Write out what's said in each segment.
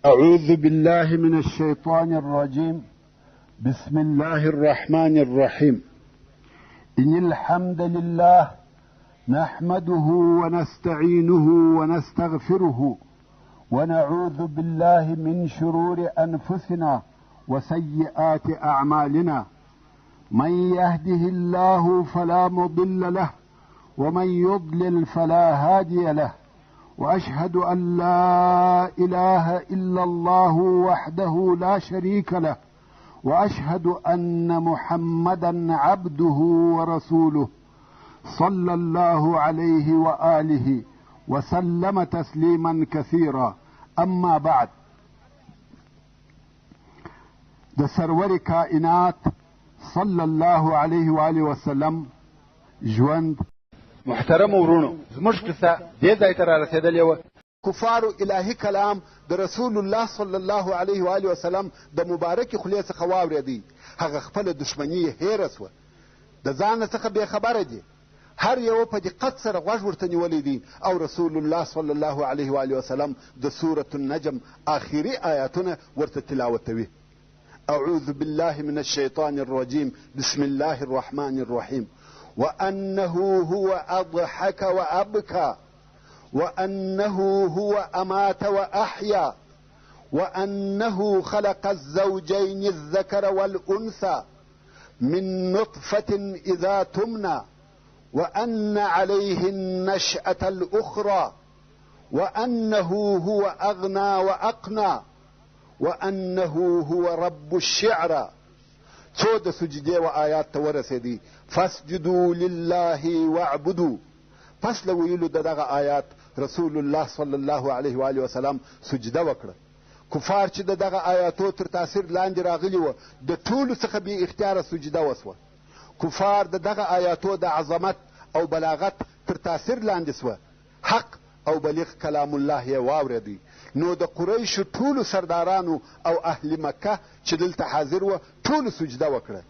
أعوذ بالله من الشيطان الرجيم. بسم الله الرحمن الرحيم. إن الحمد لله نحمده ونستعينه ونستغفره ونعوذ بالله من شرور أنفسنا وسيئات أعمالنا. من يهده الله فلا مضل له ومن يضلل فلا هادي له. وأشهد أن لا إله إلا الله وحده لا شريك له، وأشهد أن محمدا عبده ورسوله صلى الله عليه وآله وسلم تسليما كثيرا. أما بعد، د سرور کائنات صلی الله علیه وآله وسلم ژوند. محترم ورونو، زموږ قصه دې ځای ته را رسېدلې وه. کفارو الهي کلام د رسول الله صلی الله علیه وآله وسلم د مبارکې خولې څخه واورېدی. هغه خپله دښمني یې هېره سوه، د ځانه څخه بېخبره دي. هر یوه په دقت سره غوږ ورته نیولی دی او رسول الله صلی الله علیه وآله وسلم د سورة النجم آخري آیاتونه ورته تلاوتوي. أعوذ بالله من الشيطان الرجيم. بسم الله الرحمن الرحيم. وأنه هو أضحك وأبكى، وأنه هو أمات وأحيا، وأنه خلق الزوجين الذكر والأنثى من نطفة إذا تمنى، وأن عليه النشأة الأخرى، وأنه هو أغنى وأقنى، وأنه هو رب الشعرى. څو د سجدې و آیات ته ورسېدی. فاسجدوا لله واعبدوا. پس له ویلو د دغه آیات رسول الله صلی الله علیه وآله وسلم سجده وکړه. کفار چې د دغه آیاتو تر تاثیر لاندې راغلي وه، د ټولو څخه بې اختیاره سجده وسوه. کفار د دغه آیاتو د عظمت او بلاغت تر تاثیر لاندې سوه. حق او بلیغ کلام الله یې واورېدی. نو د قریشو ټولو سردارانو او اهل مکه چې دلته حاضر وه، ټولو سجده وکړه،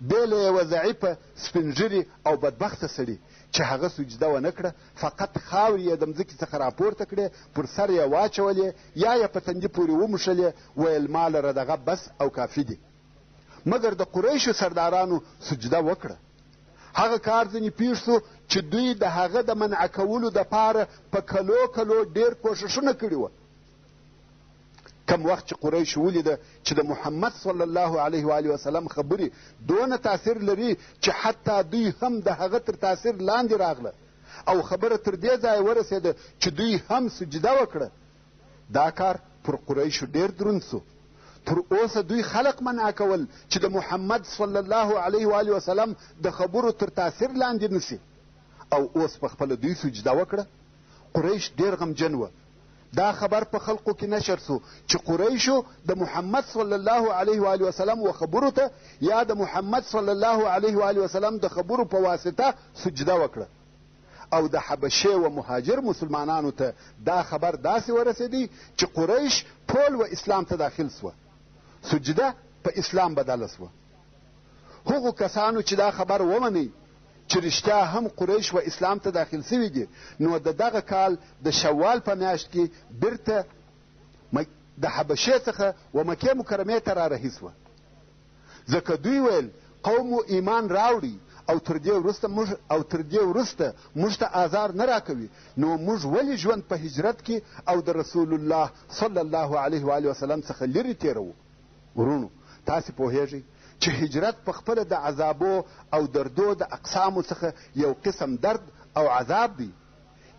بې له یوه ضعیفه سپین ږیري او بدبخته سړي چې هغه سجده ونه کړه. فقط خاورې یې د مځکې څخه راپورته کړې، پر سر یې واچولې یا یې په تندي پورې وموښلې، ویل ما لره دغه بس او کافي دي. مګر د قریشو سردارانو سجده وکړه. هغه کار ځینې پېښ سو چې دوی د هغه د منع کولو دپاره په کلو کلو ډېر کوښښونه کړي وه. کم وخت چې قریش ولیده چې د محمد صلی الله علیه وآله وسلم خبرې دونه تاثیر لري چې حتی دوی هم د هغه تر تاثیر لاندې راغله او خبره تر دې ځایه ورسېده چې دوی هم سجده وکړه، دا کار پر قریشو ډېر دروند سو. تر اوسه دوی خلق منع کول چې د محمد صلی الله علیه وآله وسلم د خبرو تر تاثیر لاندې نسي، او اوس په خپله دوی سجده وکړه. قریش ډېر غمجن وه. دا خبر په خلقو کې نشر سو چې قریشو د محمد صلی الله علیه وآله وسلم و خبرو ته یا د محمد صلی الله علیه وآله وسلم د خبرو په واسطه سجده وکړه. او د حبشې و مهاجر مسلمانانو ته دا خبر داسې ورسېدی چې قریش ټول و اسلام ته داخل سوه، سجده په اسلام بدله سوه. هغو کسانو چې دا خبر ومنئ چې رښتیا هم قریش و اسلام ته داخل سوي دي، نو د دغه کال د شوال په میاشت کې بیرته د حبشې څخه و مکې مکرمې ته را رهي سوه. ځکه دوی ویل قوم ایمان راوړي او تر دې وروسته موږ او تر دې وروسته موږ ته آزار نه راکوي، نو موږ ولې ژوند په هجرت کې او د رسول الله صلی الله علیه وآله وسلم څخه لرې تېروو؟ وروڼو، تاسې پوهېږئ چې هجرت په خپله د عذابو او دردو د اقسامو څخه یو قسم درد او عذاب دی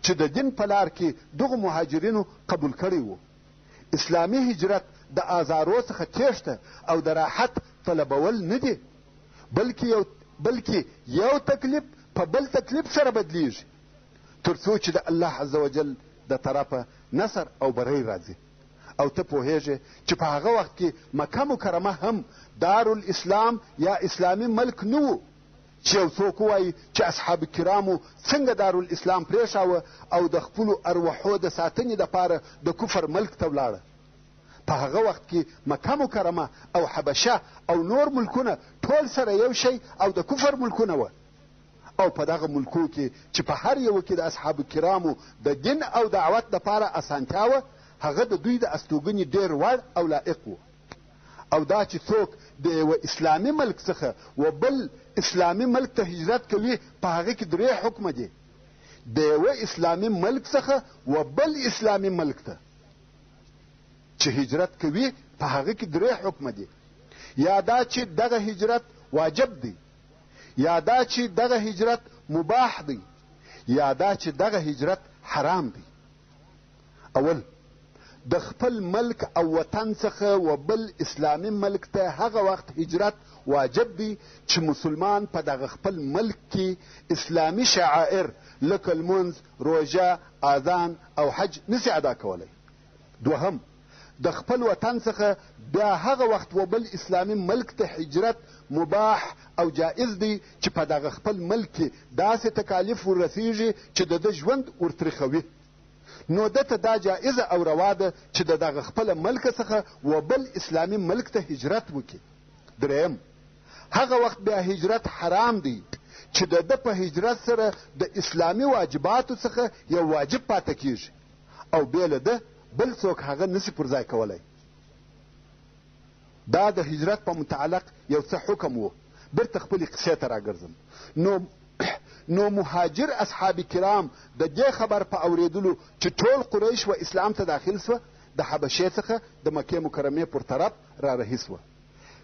چې د دین په لار کې دغو مهاجرینو قبول کړی و. اسلامي هجرت د آزارو څخه تېښته او د راحت طلبول نه دي، بلکې یو تکلیف په بل تکلیف سره بدلیږي تر څو چې د الله عز وجل د طرفه نصر او بری راځي. او ته پوهېږې چې په هغه وخت کې مکه مکرمه هم دارالاسلام یا اسلامي ملک نه و چې یو څوک ووایي چې اصحاب کرامو څنګه دارالاسلام پرېښاوه او د خپلو ارواحو د ساتنې دپاره د کفر ملک ته ولاړه. په هغه وخت کې مکه مکرمه او حبشه او نور ملکونه ټول سره یو شی او د کفر ملکونه وه. او په دغه ملکو کې چې په هر یوه کې د اصحاب کرامو د دین او دعوت دپاره اسانتیا وه، هغه د دوی د استوګنې ډېر وړ او لایق و. او دا چې څوک د یوه اسلامي ملک څخه و بل اسلامي ملک ته هجرت کوي، په هغه کې درې حکمه دي. د یوه اسلامي ملک څخه و بل اسلامي ملک ته چې هجرت کوي، په هغه کې درې حکمه دي. یا دا چې دغه هجرت واجب دی، یا دا چې دغه هجرت مباح دی، یا دا چې دغه هجرت حرام دی. اول، د خپل ملک او وطن څخه و بل اسلامي ملک ته هغه وخت هجرت واجب دی چې مسلمان په دغه خپل ملک کې اسلامي شعائر لکه لمونځ، روژه، اذان او حج نسي ادا کولی. دوهم، د خپل وطن څخه بیا هغه وخت و بل اسلامي ملک ته هجرت مباح او جائز دی چې په دغه خپل ملک کې داسې تکالیف ورسیږي چې د ده ژوند ورتریخوي، نو ده ته دا جائزه او روا ده چې د دغه خپله ملک څخه و بل اسلامي ملک ته هجرت وکړي. دریم، هغه وخت بیا هجرت حرام دی چې د ده په هجرت سره د اسلامي واجباتو څخه یو واجب پاته کیږي او بې له ده بل څوک هغه نسي پر ځای کولی. دا د هجرت په متعلق یو څه حکم و. بیرته خپلې قصې ته راګرځم. نو مهاجر اصحاب کرام د دې خبر په اورېدلو چې ټول قریش و اسلام ته داخل سوه، د حبشې څخه د مکې مکرمې پر طرف را رهي سوه.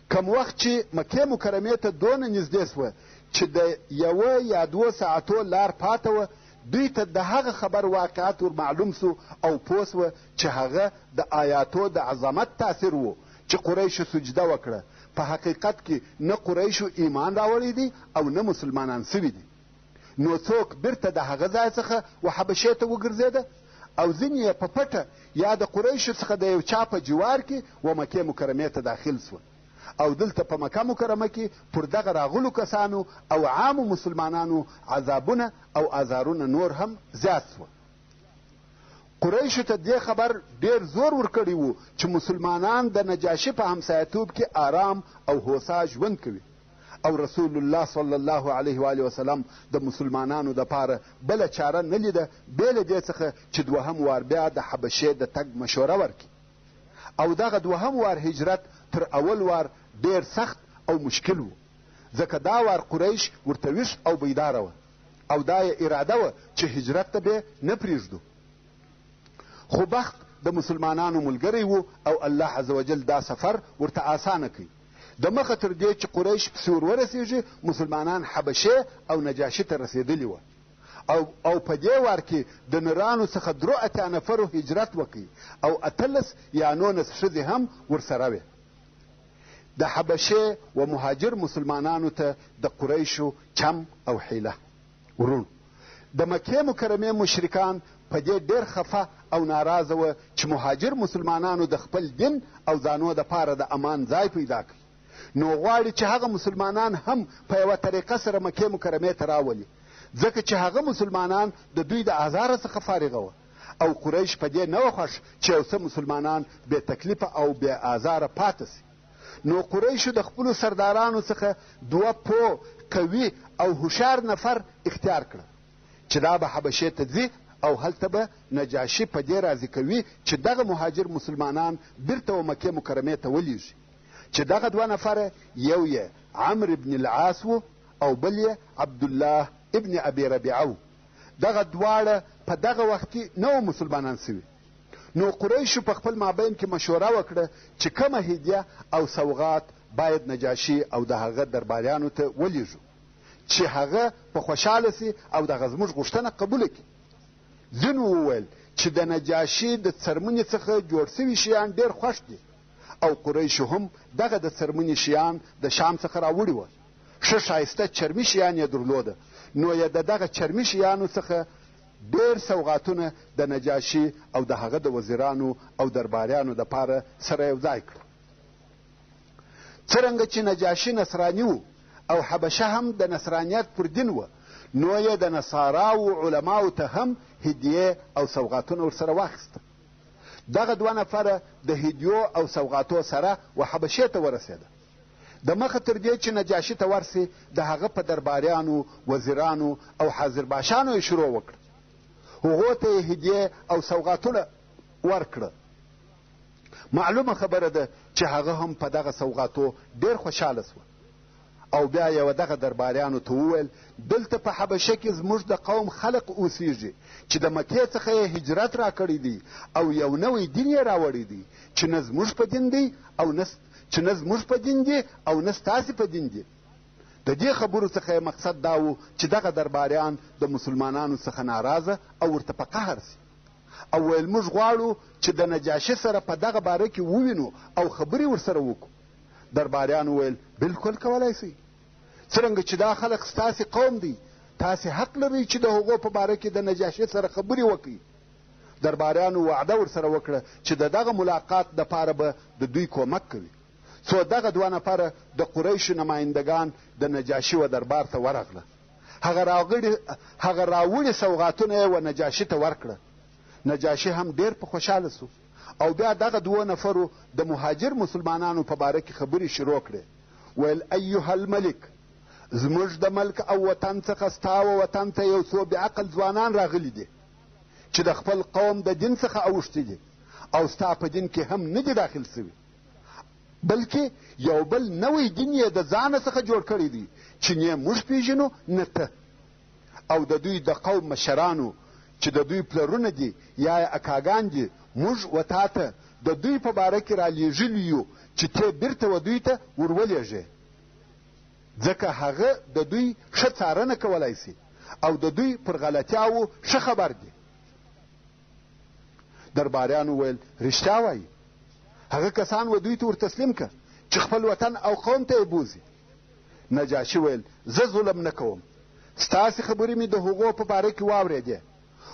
کم وخت چې مکې مکرمې ته دونه نږدې سوه چې د یوه یا دوو ساعتو لار پاته وه، دوی ته د هغه خبر واقعیت ور معلوم سو او پوه سوه چې هغه د آیاتو د عظمت تاثیر و چې قریشو سجده وکړه. په حقیقت کې نه قریشو ایمان راوړی دی او نه مسلمانان سوي دي. نو څوک بیرته د هغه ځای څخه و حبشې ته وګرځېده او ځینې یې په پټه یا د قریشو څخه د یو چا په جوار کې و مکې مکرمې ته داخل سوه او دلته په مکه مکرمه کې پر دغه راغلو کسانو او عامو مسلمانانو عذابونه او آزارونه نور هم زیات سوه. قریشو ته دې خبر ډېر زور ورکړی و چې مسلمانان د نجاشي په همسایتوب کې آرام او هوسا ژوند کوي او رسول الله صلی الله علیه و آله وسلم د مسلمانانو دپاره بله چاره نه لیده بې له دې څخه چې دوهم وار بیا د حبشې د تګ مشوره ورکړي. او دغه دوهم وار هجرت تر اول وار ډېر سخت او مشکل و، ځکه دا وار قریش ورته ویښ او بیداره وه او دا یې اراده وه چې هجرت ته به نه پرېږدو. خو بخت د مسلمانانو ملګری و او الله عز وجل دا سفر ورته اسانه کړ. د مخه تر دې چې قریش پسې ور ورسېږي، مسلمانان حبشې او نجاشي ته رسېدلي وه. او او په دې وار کې د نرانو څخه درو 80 نفرو هجرت وکړ او 18 یا 19 ښځې هم ورسره وې. د حبشې و مهاجر مسلمانانو ته د قریشو چم او حیله. وروڼو، د مکې مکرمې مشرکان په دې ډېر خفه او ناراضه وه چې مهاجر مسلمانانو د خپل دین او ځانو دپاره د امان ځای پیدا کړ، نو غواړي چې هغه مسلمانان هم په یوه طریقه سره مکې مکرمې ته راولي، ځکه چې هغه مسلمانان د دوی د آزاره څخه فارغه وه او قریش په دې نه وه خوښ چې یو څه مسلمانان بې تکلیفه او بې آزاره پاته سي. نو قریشو د خپلو سردارانو څخه دوه پوه، قوي او هوښیار نفر اختیار کړه چې دا به حبشې ته ځي او هلته به نجاشي په دې راضي کوي چې دغه مهاجر مسلمانان بیرته و مکې مکرمې ته ولیږي، چې دغه دوه نفره یو یې عمرو بن العاص و او بل یې عبدالله ابن ابي ربیعه و. دغه دواړه په دغه وخت کې نه وو مسلمانان سوي. نو قریشو په خپل مابین کې مشوره وکړه چې کومه هدیه او سوغات باید نجاشي او د هغه درباریانو ته ولیږو چې هغه په خوشحاله سي او دغه زموږ غوښتنه قبوله کړي. ځینو وویل چې د نجاشي د څرمنې څخه جوړ سوي شیان ډېر خوښ دي او قریشو هم دغه د څرمنې شیان د شام څخه راوړي وه. ښه ښایسته چرمي شیان یې درلوده، نو یې د دغه چرمي شیانو څخه ډېر سوغاتونه د نجاشي او د هغه د وزیرانو او درباریانو دپاره سره یو ځای کړل. څرنګه چې نجاشي نصراني و او حبشه هم د نصرانیت پر دین وه، نو یې د نصاراو علماو ته هم هدیې او سوغاتونه ورسره واخیسته. دغه دوه نفره د هدیو او سوغاتو سره و حبشې ته ورسېده. د مخه تر دې چې نجاشي ته ورسي، د هغه په درباریانو، وزیرانو او حاضرباشانو یې شروع وکړه. هغو ته یې هدیې او سوغاتونه ورکړه. معلومه خبره ده چې هغه هم په دغه سوغاتو ډېر خوشحاله سوه. او بیا یې ودغه درباریانو ته وویل، دلته په حبشه کې زموږ د قوم خلق اوسیږي چې د مکې څخه یې هجرت راکړی دی او یو نوی دین یې راوړی دی چې نه زموږ په دین دی او نه چې نه زموږ په دین دي او نه ستاسې په دین دي. د دې خبرو څخه یې مقصد دا و چې دغه درباریان د مسلمانانو څخه ناراضه او ورته په قهر سي او ویل موږ غواړو چې د نجاشي سره په دغه باره کې ووینو او خبرې ورسره وکړو. درباریانو ویل بلکل کولای سئ، څرنګه چې دا خلک ستاسې قوم دی، تاسې حق لرئ چې د هغو په باره کې د نجاشي سره خبرې وکړئ. درباریانو وعده ورسره وکړه چې د دغه ملاقات دپاره به د دوی کومک کوي. څو دغه دوه نفره د قریشو نمایندګان د نجاشي و دربار ته ورغله. هغه راغړي هغه راوړي سوغاتونه یې و نجاشي ته ورکړه. نجاشي هم ډېر په خوشحاله سو او بیا دغه دوو نفرو د مهاجر مسلمانانو په باره کې خبرې شروع کړې. ویل ایها الملک، زموږ د ملک او وطن څخه ستا و وطن ته یو څو بېعقل ځوانان راغلي دي چې د خپل قوم د دین څخه اوښتي دي او ستا په دین کې هم نه دي داخل سوي، بلکې یو بل نوی دین یې د ځانه څخه جوړ کړی دی چې نه موږ پېژنو نه ته. او د دوی د قوم مشرانو چې د دوی پلرونه دي یا یې اکاګان دي، موږ و تا ته د دوی په باره کې رالېږلي یو چې تۀ بېرته و دوی ته ور ولېږې، ځکه هغه د دوی ښه څارنه کولای شي او د دوی پر غلطیاوو ښه خبر دي. درباریانو ویل، رښتیا وایي. هغه کسان و دوی ته ور تسلیم که چې خپل وطن او قوم ته یې بوځي. نجاشي ویل، زه ظلم نه کوم، ستاسې خبرې مې د هغو په باره کې واورېدې،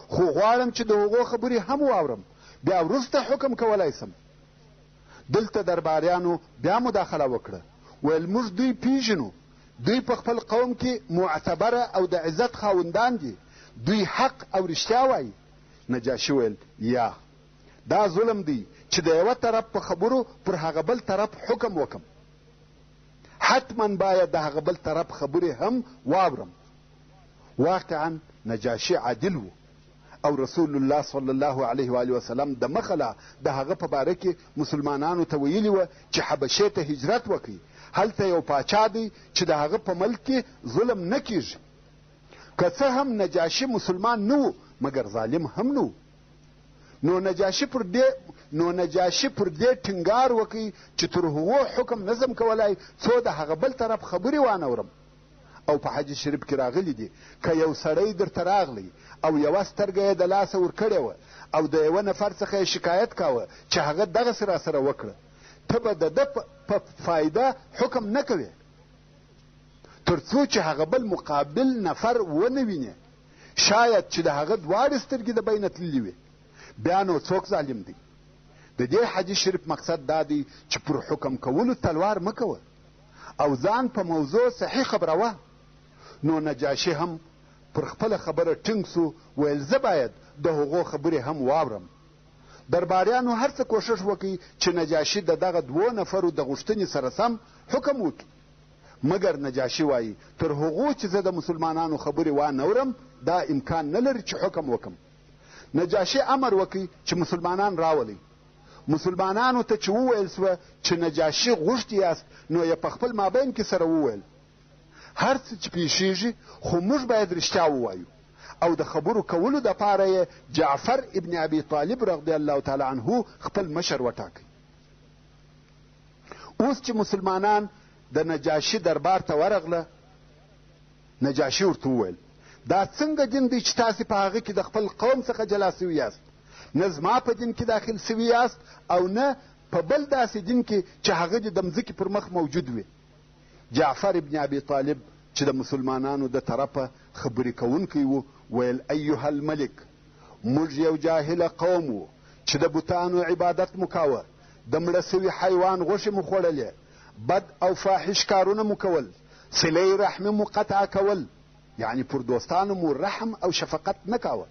خو غواړم چې د هغو خبرې هم واورم، بیا وروسته حکم کولای شم. دلته درباریانو بیا مداخله وکړه، ویل موږ دوی پیژنو، دوی په خپل قوم کې معتبره او د عزت خاوندان دي، دوی حق او رښتیا وایي. نجاشي ویل، یا، دا ظلم دی چې د یوه طرف په خبرو پر هغه بل طرف حکم وکم. حتما باید د هغه بل طرف خبرې هم واورم. واقعا نجاشي عادل و او رسول الله صلی الله علیه و آله وسلم د مخه لا د هغه په باره کې مسلمانانو ته ویلي وه چې حبشې ته هجرت وکړئ، هلته یو پاچا دی چې د هغه په ملک کې ظلم نه کیږي. که څه هم نجاشي مسلمان نه و، مګر ظالم هم نه و. نو نجاشي پر دې نو نجاشي پر دې ټینګار وکړ چې تر هغو حکم نه سم کولای څو د هغه بل طرف خبرې وانه ورم. او په حدیث شریف کې راغلي دي، که یو سړی درته راغلی او یوه سترګه یې د لاسه ورکړې وه او د یوه نفر څخه یې شکایت کاوه چې هغه دغسې راسره وکړه، ته به د ده په فایده حکم نه کوې تر څو چې هغه بل مقابل نفر ونه وینې، شاید چې د هغه دواړې سترګې د بینه تللي وي. بیا نو څوک ظالم دی؟ د دې حدیث شریف مقصد دا دی چې پر حکم کولو تلوار مه کوه او ځان په موضوع صحیح خبروه. نو نجاشي هم پر خپله خبره ټینګ سو، ویل زه باید د هغو خبرې هم واورم. درباریانو هر څه کوښښ وکړ چې نجاشي د دغه دوو نفرو د غوښتنې سره سم حکم وکړي، مګر نجاشي وایي تر هغو چې زه د مسلمانانو خبرې وانه ورم دا امکان نه لري چې حکم وکړم. نجاشي امر وکړ چې مسلمانان راولئ. مسلمانانو ته چې وویل سوه چې نجاشي غوښتي یاست، نو یې په خپل مابین کې سره وویل، هر څه چې پیښیږي خو موږ باید رښتیا ووایو. او د خبرو کولو دپاره یې جعفر ابن ابي طالب رضی الله تعالی عنه خپل مشر وټاکئ. اوس چې مسلمانان د نجاشي دربار ته ورغله، نجاشي ورته وویل، دا څنګه دین دی چې تاسې په هغه کې د خپل قوم څخه جلا سوي یاست؟ نه زما په دین کې داخل سوي یاست او نه په بل داسې دین کې چې هغه دې د مځکې پر مخ موجود وي. جعفر ابن ابي طالب چې د مسلمانانو د طرفه خبرې کوونکی و، ویل، ایها الملک، موږ یو جاهله قوم وو چې د بتانو عبادت مو کاوه، د مړه سوي حیوان غوښې مو خوړلې، بد او فاحش کارونه مو کول، صله رحمي مو قطع کول، یعنې پر دوستانو مو رحم او شفقت نه کاوه،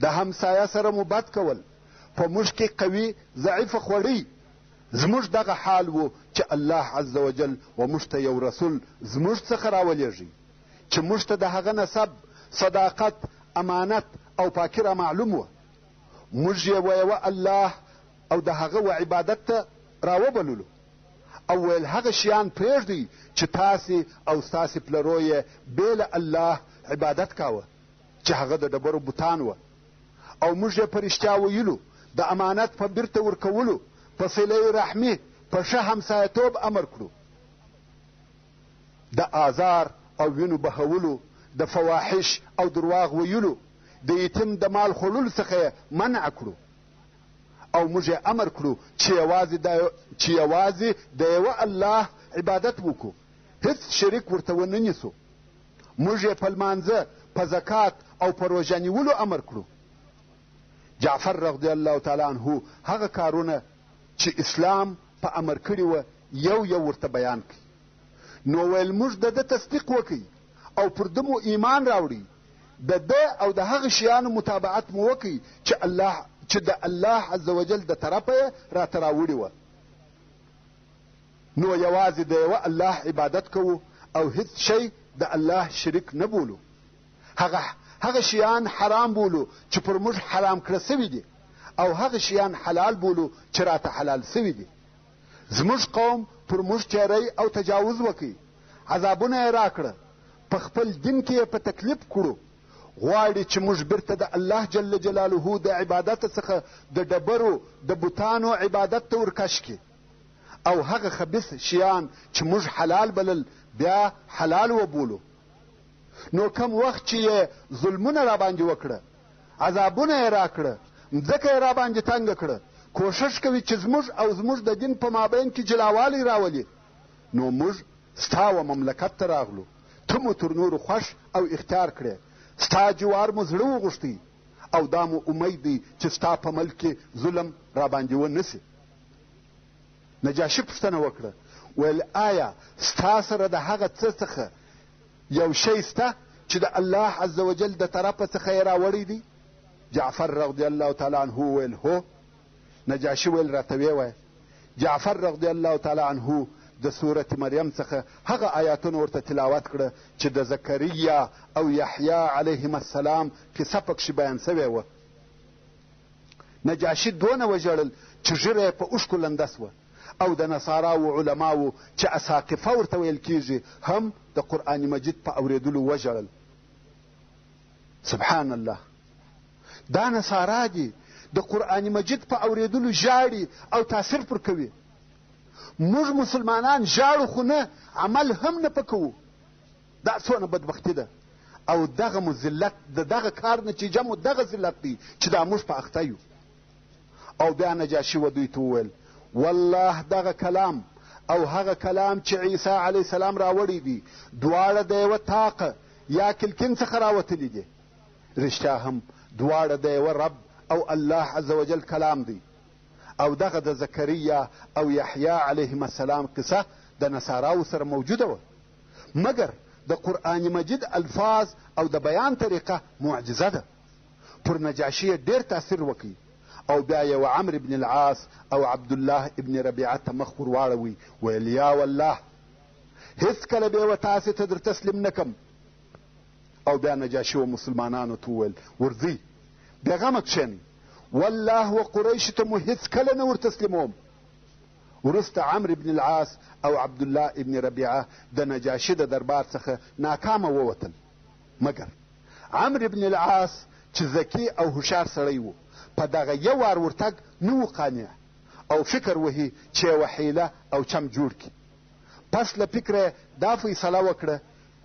د همسایه سره مو بد کول، په موږ کې قوي ضعیف خوړی. زموږ دغه حال و چې الله عز وجل و موږ ته یو رسول زموږ څخه راولېږي چې موږ ته د هغه نسب، صداقت، امانت او پاکي را معلوم وه. موږ یې و یوه الله او د هغه و عبادت ته راوبللو او ویل هغه شیان پرېږدئ چې تاسې او ستاسې پلرو یې بې له الله عبادت کاوه چې هغه د ډبرو بتان وه او موږ یې په رښتیا ویلو، د امانت په بیرته ورکولو، په صله رحمي، په ښه همسایتوب امر کړو. د آزار او وینو بهولو، د فواحش او درواغ ویلو، د یتیم د مال خوړلو څخه یې منع کړو او موږ یې امر کړو چې یوازې د چې یوازې د یوه الله عبادت وکړو، هیڅ شریک ورته ونه نیسو. موږ یې په لمانځه، په زکات او په روژه نیولو امر کړو. جعفر رضی الله تعالی عنه هغه کارونه چې اسلام په امر کړي وه یو یو ورته بیان کړي. نو ویل موږ د ده تصدیق وکړئ او پر ده مو ایمان راوړئ، د ده او د هغه شیانو متابعت مو وکړئ چې الله چې د الله عز وجل د طرفه یې راته راوړي وه. نو یوازې د یوه الله عبادت کوو او هیڅ شی د الله شریک نه بولو. هغه هغه شیان حرام بولو چې پر موږ حرام کړه سوي دي او هغه شیان حلال بولو چې راته حلال سوي دي. زموږ قوم پر موږ تیری او تجاوز وکړ، عذابونه یې راکړه، په خپل دین کې یې په تکلیف کړو، غواړي چې موږ بیرته د الله جل جلاله د عبادت څخه د ډبرو د بتانو عبادت ته ورکش کړي او هغه خبیث شیان چې موږ حلال بلل بیا حلال وبولو. نو کوم وخت چې یې ظلمونه راباندې وکړه، عذابونه یې راکړه، مځکه یې راباندې تنګه کړه، کوښښ کوي چې زموږ او زموږ د دین په مابین کې جلاوالی راولي، نو موږ ستا و مملکت ته راغلو، ته مو تر نورو خوښ او اختیار کړې، ستا جوار مو زړه وغوښتی او دا مو امید دی چې ستا په ملک کې ظلم راباندې ونه سي. نجاشي پوښتنه وکړه، ویل آیا ستا سره د هغه څه څخه یو شی سته چې د الله عز وجل د طرفه څخه یې راوړی دی؟ جعفر رضی الله تعالی عنه وویل هو. نجاشي ویل راته ویې وایه. جعفر رضی الله تعالی عنه د سورة مریم څخه هغه آیاتونه ورته تلاوت کړه چې د زکریا او یحیی علیهما السلام قصه پکښې بیان سوې وه. نجاشي دونه وژړل چې ږیره یې په اوښکو لنده سوه او د نصاراوو علماوو چې اساقفه ورته ویل کیږي هم د قرآن مجید په اورېدلو وژړل. سبحان الله، دا نصارا دي د قرآن مجید په اورېدلو ژاړي او تاثیر پر کوي. موږ مسلمانان ژاړو خو نه، عمل هم نه په کوو. دا څونه بدبختي ده او دغه مو ذلت، د دغه کار نتیجه مو دغه ذلت دی چې دا موږ په اخته یو. او بیا نجاشي و دوی ته وویل والله دغه کلام او هغه کلام چې عیسی علیه السلام راوړی دی دواړه د یوه طاقه یا کلکین څخه راوتلي دي. رښتیا هم دواړه د یوه رب او الله عز وجل کلام دی. او دغه د زکریا او یحیی علیهما السلام قصه د نصاراو سره موجوده وه، مګر د قرآن مجید الفاظ او د بیان طریقه معجزه ده. پر نجاشي یې ډېر تاثیر وکړ او بیا یې و عمرو بن العاص او عبدالله ابن ربیعه ته مخ ور واړوی، ویل یا والله هیڅکله به و تاسې ته در تسلیم نه کم. او بیا نجاشي و مسلمانانو ته وویل ورځئ بېغمه کښېنئ، والله و قریشو ته مو هیڅکله نه ور تسلیموم. وروسته عمرو بن العاص او عبدالله ابن ربیعه د نجاشي د دربار څخه ناکامه ووتل، مګر عمرو بن العاص چې ذکي او هوښیار سړی و په دغه یو وار ورتګ نه و قانع او فکر وهي چې یوه حیله او چم جوړ کړي. پس له فکره دا فیصله وکړه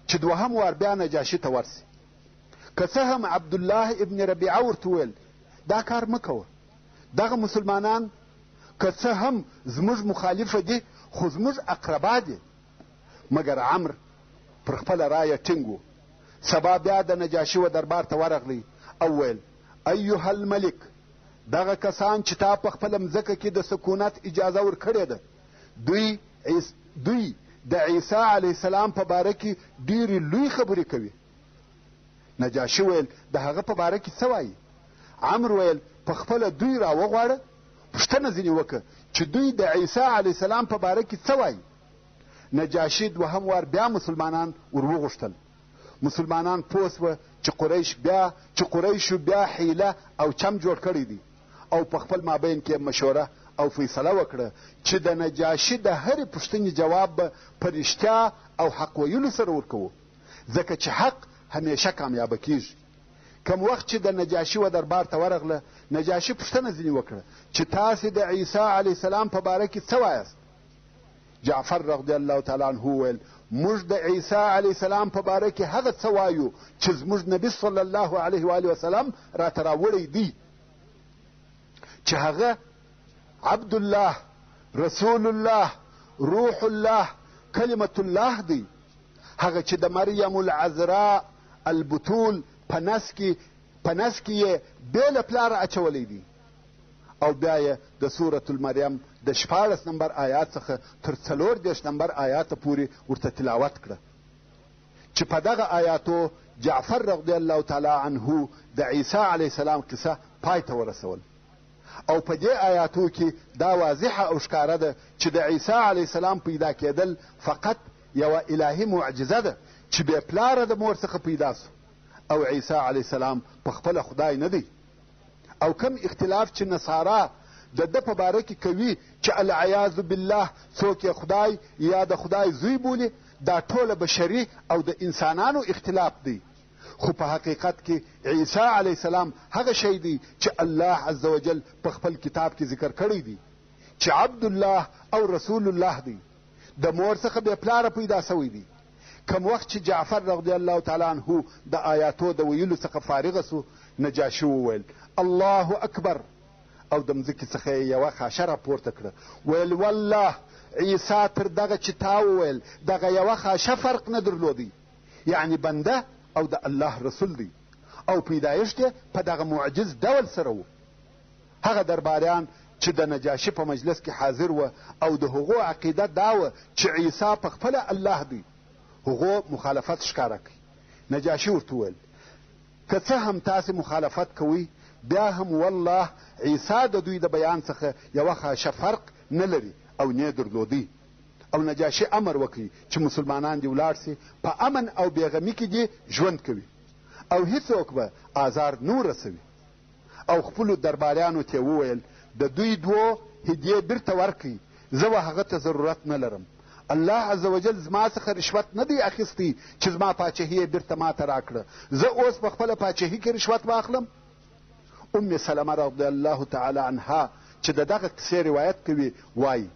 چې دوهم وار بیا نجاشي ته ورسي. که څه هم عبدالله ابن ربیعه ورته وویل دا کار مه کوه، دغه مسلمانان که څه هم زموږ مخالفه دي خو زموږ اقربا دي، مګر عمر پر خپله رایه ټینګ و. سبا بیا د نجاشي و دربار ته ورغلی او ویل ایها الملک، دغه کسان چې تا په خپله مځکه کې د سکونت اجازه ورکړې ده دوی د عیسی علیه السلام په باره کې ډېرې لوی خبرې کوي. نجاشي ویل د هغه په باره کې څه وایي؟ عمرو ویل په خپله دوی راوغواړه، پوښتنه ځینې وکړه چې دوی د عیسی علیه السلام په باره کې څه وایي. نجاشي دوهم وار بیا مسلمانان ور وغوښتل. مسلمانان پوه سوه چې قریش بیا چې قریشو بیا حیله او چم جوړ کړی دی او په خپل مابین کې مشوره او فیصله وکړه چې د نجاشي د هرې پوښتنې جواب به په رښتیا او حق ویلو سره ورکوو، ځکه چې حق همیشه کامیابه کیږي. کوم وخت چې د نجاشي و دربار ته ورغله، نجاشي پوښتنه ځینې وکړه چې تاسې د عیسی علیه السلام په باره کې څه وایاست؟ جعفر رضی الله تعالی عنه وویل، موږ د عیسی علیه السلام په باره کې هغه څه وایو چې زموږ نبي صلی الله علیه وآله وسلم راته راوړی دی، چې هغه عبدالله، رسول الله، روح الله، کلمة الله دی، هغه چې د مریم العذراء البتول په نس کې په نس کې یې بې له پلاره اچولی دی. او بیا یې د سورة المریم د 16 نمبر آیات څخه تر 34 نمبر آیاته پورې ورته تلاوت کړه، چې په دغه آیاتو جعفر رضی الله تعالی عنه د عیسی علیه السلام قصه پای ته ورسول. او په دې آیاتو کې دا واضحه او ښکاره ده چې د عیسی علیه السلام پیدا کېدل فقط یوه الهي معجزه ده چې بې پلاره د مور څخه پیدا سو، او عیسی علیه السلام په خپله خدای نه دی. او کوم اختلاف چې نصارا د ده په باره کې کوي چې العیاذ بالله څوک یې خدای یا د خدای زوی بولي، دا ټوله بشري او د انسانانو اختلاف دی، خو په حقیقت کې عیسی علیه السلام هغه شی دی چې الله عز وجل په خپل کتاب کې ذکر کړی دی چې عبدالله او رسول الله دی، د مور څخه بې پلاره پیدا سوی دی. کوم وخت چې جعفر رضی الله تعالی عنه د آیاتو د ویلو څخه فارغه سو، نجاشي وویل الله اکبر، او د مځکې څخه یې یوه خاشه راپورته کړه، ویل والله عیسی تر دغه چې تا وویل دغه یوه خاشه فرق نه درلودی، یعنی بنده او د الله رسول دی، او پیدایښت یې په دغه معجز ډول سره و. هغه درباریان چې د نجاشي په مجلس کې حاضر وه او د هغو عقیده دا وه چې عیسی په خپله الله دی، هغو مخالفت ښکاره کړ. نجاشي ورته وویل که څه هم تاسې مخالفت کوئ، بیا هم والله عیسی د دوی د بیان څخه یوه خاشه فرق نه لري او نه درلودی. او نجاشي امر وکړ چې مسلمانان دې ولاړ سي، په امن او بېغمي کې دې ژوند کوي او هیڅوک به آزار نه ورسوي. او خپلو درباریانو ته وویل د دوی دوو هدیې بیرته ورکړئ، زه و هغه ته ضرورت نه لرم. الله عز وجل زما څخه رشوت نه دی اخیستی چې زما پاچهي یې بیرته ما ته راکړه، زه اوس په خپله پاچهي کې رشوت واخلم؟ ام سلمه رضی الله تعالی عنها چې د دغه قصې روایت کوي وایي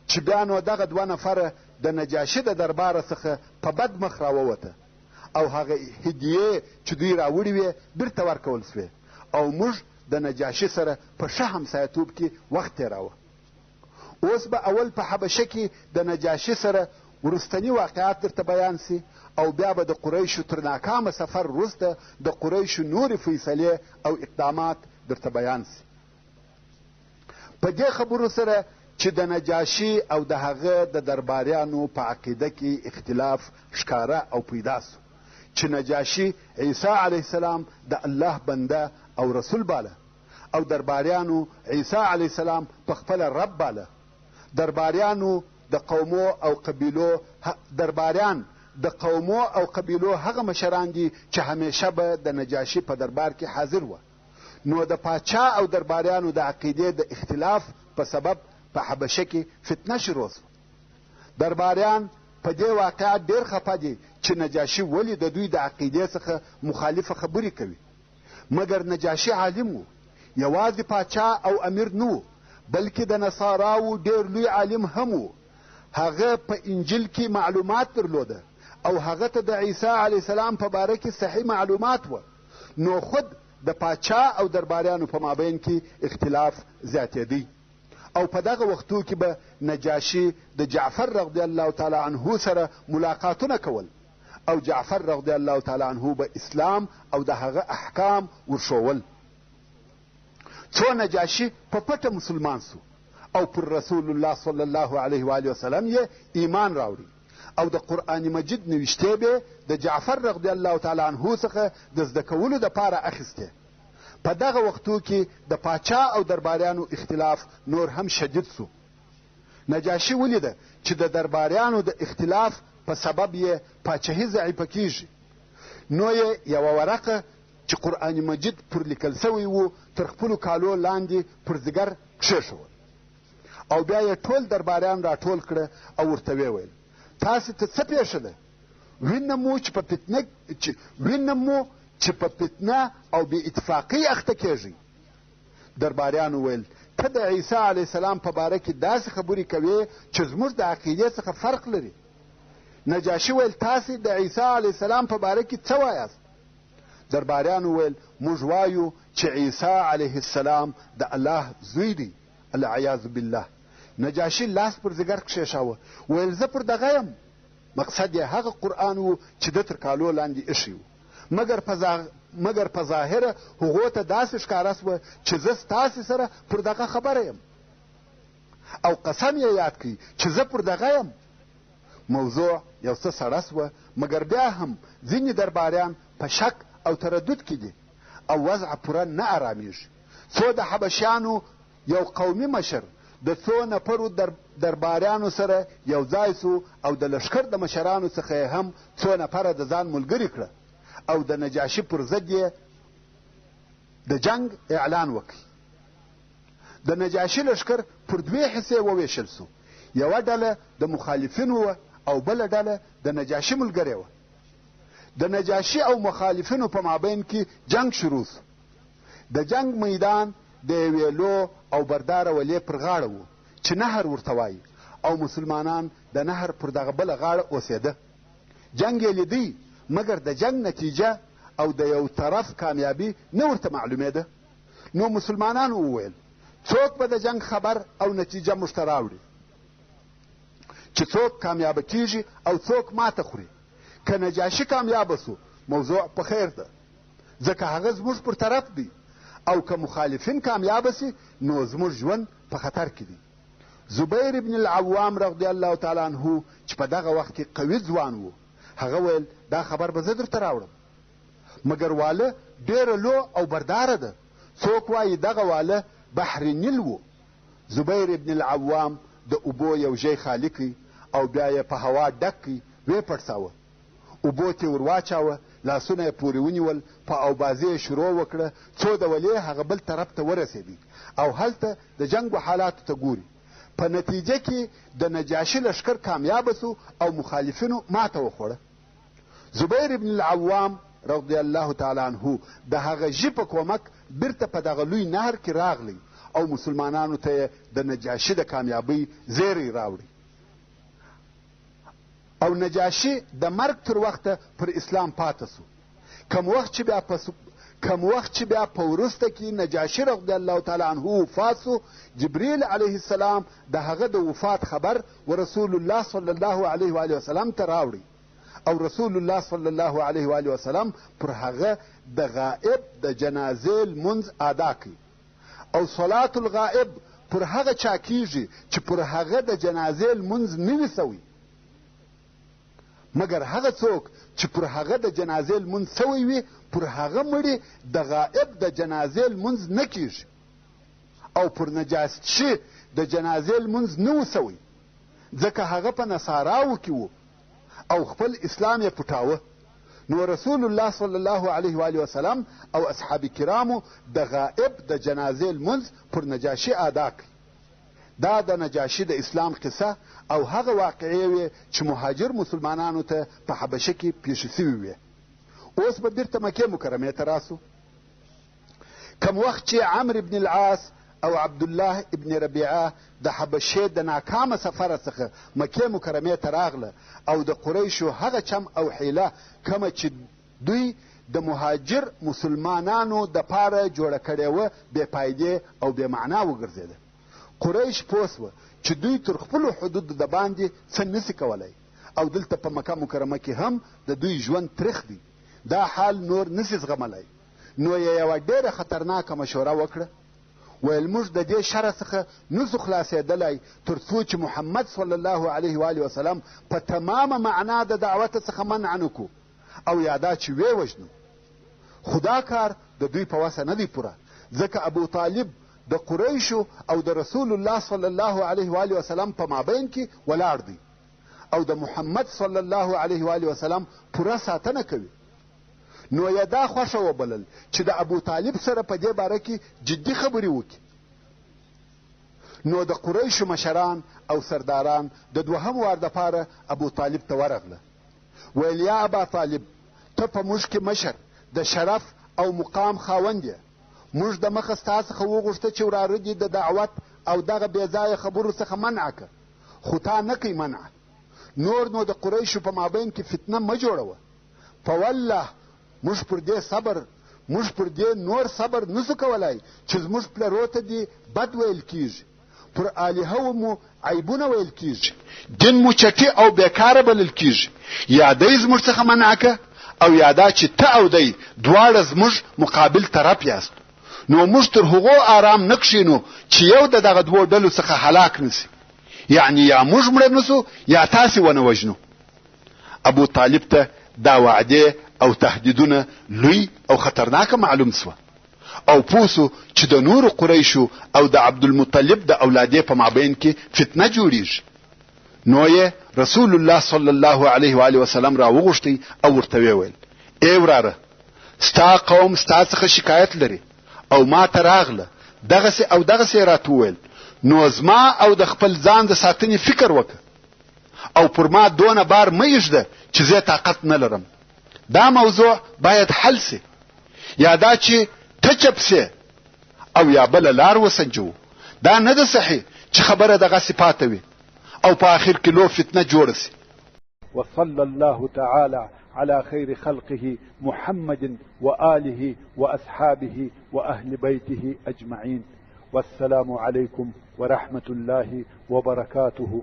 چې بیا نو دغه دوه نفره د نجاشي د درباره څخه په بد مخ راووته او هغه هدیې چې دوی راوړي وې بیرته ورکول سوې او موږ د نجاشي سره په ښه همسایتوب کې وخت تېراوه. اوس به اول په حبشه کې د نجاشي سره وروستني واقعات درته بیان سي او بیا به د قریشو تر ناکامه سفر وروسته د قریشو نورې فیصلې او اقدامات درته بیان سي. په دې خبرو سره چې د نجاشي او د هغه د درباریانو په عقیده کې اختلاف ښکاره او پیدا سو چې نجاشي عیسی علیه السلام د الله بنده او رسول باله او درباریانو عیسی علیه السلام په خپله رب باله. درباریانو د قومو او قبیلو درباریان د قومو او قبیلو هغه مشران دي چې همیشه به د نجاشي په دربار کې حاضر وه. نو د پاچا او درباریانو د عقیدې د اختلاف په سبب په حبشه کې فتنه شروع سوه. درباریان په دې واقعه ډېر خفه دي چې نجاشي ولې د دوی د عقیدې څخه مخالفه خبرې کوي. مګر نجاشي عالم و، یوازې پاچا او امیر نه و، بلکې د نصاراو ډېر لوی عالم هم و. هغه په انجیل کې معلومات درلوده او هغه ته د عیسی علیه السلام په باره کې صحیح معلومات وه. نو خود د پاچا او درباریانو په مابین کې اختلاف زیاتېدی او په دغه وختو کې به نجاشي د جعفر رضی الله تعالی عنه سره ملاقاتونه کول او جعفر رضی الله تعالی عنه به اسلام او د هغه احکام ورښوول. څو نجاشي په پټه مسلمان سو او پر رسول الله صلی الله علیه و آله وسلم یې ایمان راوړی او د قرآن مجید نوشتې به د جعفر رضی الله تعالی عنه څخه د زده کولو دپاره اخیستې. په دغه وختو کې د پاچا او درباریانو اختلاف نور هم شدید سو. نجاشي ولیده چې د درباریانو د اختلاف په سبب یې پاچهي ضعیفه کیږي، نو یې یوه ورقه چې قرآن مجید پر لیکل سوی و تر خپلو کالو لاندې پر ځیګر کښېښول او بیا یې ټول درباریان راټول کړه او ورته ویې ویل تاسې ته څه پېښه ده وینم مو چې په فتنه چې وینم مو چې په فتنه او بې اتفاقۍ اخته کېږئ درباریانو ویل ته د عیسی علیه السلام په باره کې داسې خبرې کوې چې زموږ د عقیدې څخه فرق لري نجاشي ویل تاسې د عیسی علیه السلام په باره کې څه وایاست درباریانو ویل موږ وایو چې عیسی علیه السلام د الله زوی دی العیاذ بالله نجاشي لاس پر ځیګر کښېښاوه ویل زه پر دغه یم مقصد یې هغه قرآن و چې ده تر کالو لاندې ایښی و مګر په ظاهره هغو ته داسې ښکاره سوه چې زه ستاسې سره پر دغه خبره یم او قسم یې یاد کړي چې زه پر دغه یم موضوع یو څه سړه سوه مګر بیا هم ځینې درباریان په شک او تردد کې دي او وضع پوره نه ارامېږي څو د حبشیانو یو قومي مشر د څو نفرو درباریانو سره یو ځای سو او د لښکر د مشرانو څخه یې هم څو نفره د ځان ملګري کړه او د نجاشي پر ضد یې د جنګ اعلان وکړ. د نجاشي لښکر پر دوې حصې وویشل سو، یوه ډله د مخالفینو وه او بله ډله د نجاشي ملګرې وه. د نجاشي او مخالفینو په مابین کې جنګ شروع سو. د جنګ میدان د یوې لو او برداره ولې پر غاړه و چې نهر ورته وایي او مسلمانان د نهر پر دغه بله غاړه اوسېده. جنګ یې لیدی مګر د جنګ نتیجه او د یو طرف کامیابي نه ورته معلومېده. نو مسلمانانو وویل څوک به د جنګ خبر او نتیجه موږ ته راوړي چې څوک کامیابه کیږي او څوک ماته خوري که نجاشي کامیابه سو موضوع په خیر ده ځکه هغه زموږ پر طرف دی او که مخالفین کامیابه سي نو زموږ ژوند په خطر کې دی زبیر ابن العوام رضی الله تعالی عنه چې په دغه وخت کې قوي ځوان و هغه ویل دا خبر به زه درته راوړم مګر واله ډېره لو او برداره ده څوک وایي دغه واله بحر نیل و زبیر ابن العوام د اوبو یو ژی خالي کړ او بیا یې په هوا ډک کړ ویې پړساوه اوبو ته ور واچاوه، لاسونه یې پورې ونیول، په اوبازي یې شروع وکړه، څو د ولې هغه بل طرف ته ورسېدی او هلته د جنګ و حالاتو ته ګوري. په نتیجه کې د نجاشي لښکر کامیابه شو او مخالفینو ماته وخوړه. زبیر ابن العوام رضی الله تعالی عنه د هغه ژي په کومک بیرته په دغه لوی نهر کې راغلی او مسلمانانو ته یې د نجاشي د کامیابۍ زیری راوړی. او نجاشي د مرګ تر وخته پر اسلام پاته سو کم وخت چې بیا په کم وخت چې بیا په وروسته کې نجاشي رضی الله تعالی عنه وفات سو جبریل علیه السلام د هغه د وفات خبر و رسول الله صلی الله علیه و آله وسلم ته راوړي او رسول الله صلی الله علیه و آله وسلم پر هغه د غائب د جنازې لمونځ ادا کړي او صلات الغائب پر هغه چا کیږي چې پر هغه د جنازې لمونځ نه وي سوی مګر هغه څوک چې پر هغه د جنازې لمونځ سوی وي پر هغه مړي د غائب د جنازې لمونځ نه کیږي او پر نجاشي د جنازې لمونځ نه و سوی ځکه هغه په نصاراو کې و او خپل اسلام یې پټاوه نو رسول الله صلی الله علیه و وسلم او اصحاب کرامو د غائب د جنازې لمونځ پر نجاشي ادا کړ دا د نجاشي د اسلام قصه او هغه واقعې وې چې مهاجر مسلمانانو ته په حبشه کې پیښې سوي وې اوس به بیرته مکې مکرمې ته راسو کوم وخت چې عمرو بن العاص او عبدالله ابن ربیعه د حبشې د ناکامه سفره څخه مکې مکرمې ته راغله او د قریشو هغه چم او حیله کومه چې دوی د مهاجر مسلمانانو دپاره جوړه کړې وه بې فایدې او بې معنا وګرځېده. قریش پوه سوه چې دوی تر خپلو حدودو دباندې څه نسي کولای او دلته په مکه مکرمه کې هم د دوی ژوند تریخ دی، دا حال نور نسي زغملای، نو یې یوه ډېره خطرناکه مشوره وکړه، ویل موږ د دې شره څخه نسو خلاصېدلای تر څو چې محمد صلی الله علیه و آله وسلم په تمامه معنا د دعوت څخه منع نه کړو او یا دا چې ویې وژنو خو دا کار د دوی په وسه نه دی پوره ځکه ابو طالب د قریشو او د رسول الله صلی الله علیه و آله وسلم په مابین کې ولاړ دی او د محمد صلی الله علیه و آله وسلم پوره ساتنه کوي. نو یې دا خوښه وبلل چې د ابو طالب سره په دې باره کې جدي خبرې وکړي. نو د قریشو مشران او سرداران د دوهم وار دپاره ابو طالب ته ورغله، ویل یا ابا طالب، ته په موږ کې مشر، د شرف او مقام خاوند یې. موږ د مخه ستا څخه وغوښته چې وراره دې د دعوت او دغه بې ځایه خبرو څخه منع که، خو تا نه کوي منع. نور نو د قریشو په مابین کې فتنه مه جوړوه. په والله موږ پر دې صبر موږ پر دې نور صبر نسو کولای چې زموږ پلرو ته دې بد ویل کیږي، پر الهو مو عیبونه ویل کیږي، دین مو چټي او بېکاره بلل کیږي. یا دی زموږ څخه منع که او یا دا چې ته او دی دواړه زموږ مقابل طرف یاست، نو موږ تر هغو آرام نه کښېنو چې یو د دغه دوو ډلو څخه هلاک نه سي، یعنې یا موږ مړه نه سو یا تاسې ونه وژنو. ابو طالب ته دا وعدې او تهدیدونه لوی او خطرناکه معلوم سوه او پوه سو چې د نورو قریشو او د عبدالمطلب د اولادې په مابین کې فتنه جوړیږي. نو یې رسول الله صلی الله علیه و آله وسلم راوغوښتی او ورته ویې ویل، ای وراره، ستا قوم ستا څخه شکایت لري او ما ته راغله دغسې او دغسې یې راته وویل، نو زما او د خپل ځان د ساتنې فکر وکړه او پر ما دونه بار مه ایږده چې زه طاقت نه لرم. دا موضوع باید حل سي، یا دا چې ته چپ سې او یا بله لار وسنجوو. دا نه ده صحیح چې خبره دغسې پاته وي او په آخر کې لو فتنه جوړه سي. وصلى الله تعالى على خير خلقه محمد وآله وأصحابه وأهل بيته أجمعين، والسلام عليكم ورحمة الله وبركاته.